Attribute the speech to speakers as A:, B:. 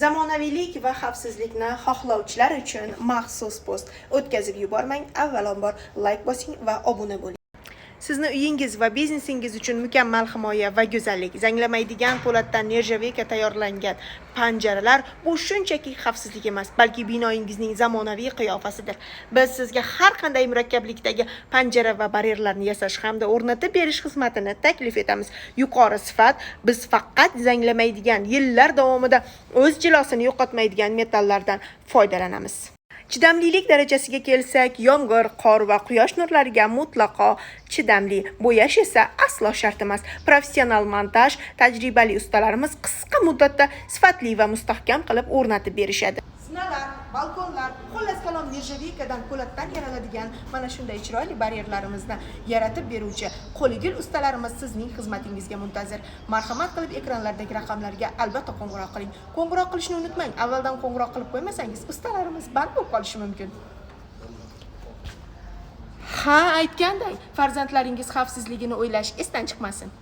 A: Zamonaviylik va xavfsizlikni xohlovchilar uchun maxsus post. O'tkazib yubormang, avvalambor layk bosing va obuna bo'ling. Sizni uyingiz va biznesingiz uchun mukammal himoya va go'zallik. Zanglamaydigan po'latdan, нержавейка tayyorlangan panjaralar bu shunchaki xavfsizlik emas, balki binoyingizning zamonaviy qiyofasidir. Biz sizga har qanday murakkablikdagi panjara va baryerlarni yasash hamda o'rnatib berish xizmatini taklif etamiz. Yuqori sifat, biz faqat zanglamaydigan, yillar davomida o'z jilosini yo'qotmaydigan metallardan foydalanamiz. Chidamlilik darajasiga kelsak, yomg'ir, qor va quyosh nurlariga mutlaqo chidamli. Bo'yash esa aslo shart emas. Professional montaj, tajribali ustalarimiz qisqa muddatda sifatli va mustahkam qilib o'rnatib berishadi. Zinalar, balkonlar, xullas kalom, нержавейка dan, po'latdan yaraladigan mana shunday chiroyli baryerlarimizni yaratib beruvchi qo'ligul ustalarimiz sizning xizmatingizga muntazir. Marhamat qilib ekranlardagi raqamlarga albatta qo'ng'iroq qiling. Qo'ng'iroq qilishni unutmang. Avvaldan qo'ng'iroq qilib qo'ymasangiz, ustalarimiz band bo'lib qolishi mumkin. Ha, aytganday, farzandlaringiz xavfsizligini o'ylash esdan chiqmasin.